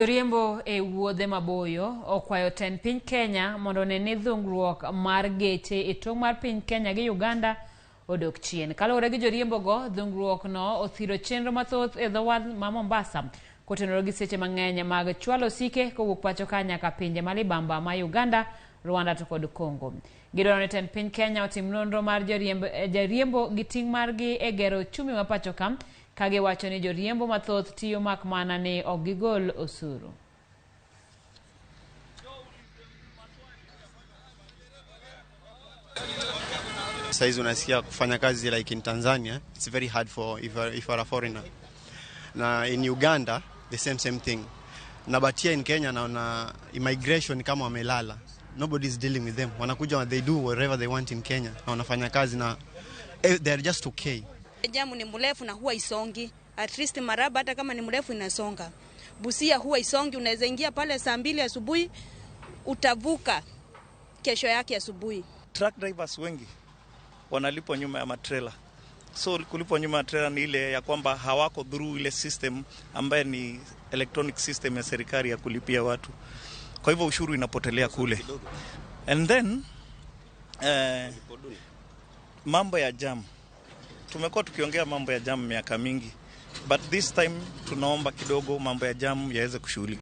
Joriembo e wuodhe maboyo okwayo tend piny Kenya mondo one ni dhungruok mar geche e tong' mar piny Kenya gi Uganda odok chien. Kaluwore gi joriembogo, dhungruok no othiro chenro mathoth e dho wath ma Mombasa kotenore gi seche mang'eny mag chwalo osike kowuok pacho ka nyaka pinje ma libamba ma Uganda, Rwanda to kod Congo. Gidwaro ni tend piny Kenya otim nonro mar jariembo gi ting' margi e gero ochumi ma pacho ka ka giwacho ni joriembo mathoth tiyo mak mana ni ok gigol osuru. Saizi unasikia kufanya kazi like in Tanzania, it's very hard for if you are a foreigner. Na in Uganda the same thing. Na but here in Kenya naona immigration kama wamelala. Nobody is dealing with them. Wanakuja, they do whatever they want in Kenya. Na wanafanya kazi na they are just okay. Jamu ni mrefu na huwa isongi. At least Maraba hata kama ni mrefu inasonga. Busia huwa isongi, unaweza ingia pale saa 2 asubuhi, utavuka kesho yake asubuhi. Truck drivers wengi wanalipwa nyuma ya matrela. So kulipwa nyuma ya trela ni ile ya kwamba hawako through ile system ambaye ni electronic system ya serikali ya kulipia watu. Kwa hivyo ushuru inapotelea kule. And then mambo ya jam, tumekuwa tukiongea mambo ya jam miaka mingi, but this time tunaomba kidogo mambo ya jam yaweze kushughulikiwa.